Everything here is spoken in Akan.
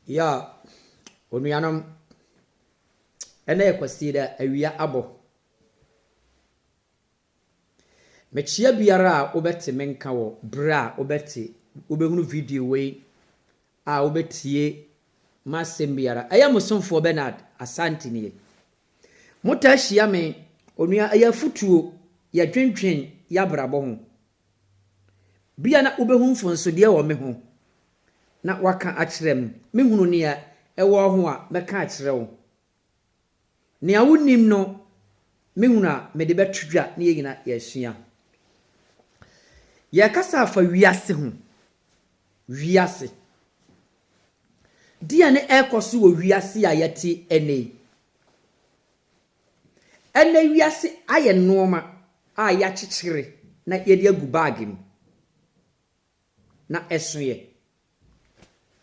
Ya, onuanom, ɛnnɛ yɛ Kwasiada, awia abɔ. Mekyea biara a wobɛte me nka wɔ berɛ a wobɛte, wobɛhunu video wei a wobɛtie m'asɛm biara. Ɛyɛ mo somfoɔ Bernard Asante nie. Motaa hyia me, onua, ɛyɛ afutuo, yɛdwendwen y'abrabɔ ho. Bia na wobɛhu mfonsodeɛ wɔ me ho na woaka akyerɛ me. Mehunu nea ɛwɔ wo ho a, mɛka akyerɛ wo. Nea wonnim no, mehunu a, mede bɛto dwa na yɛn nyinaa yɛasua. Yɛrekasa afa wiase ho. Wiase. Deɛ ne ɛrekɔ so wɔ wiase a yɛte ɛnnɛ yi? Ɛnnɛ wiase ayɛ nnoɔma a yɛakyekyere na yɛde agu baage mu na ɛso yɛ.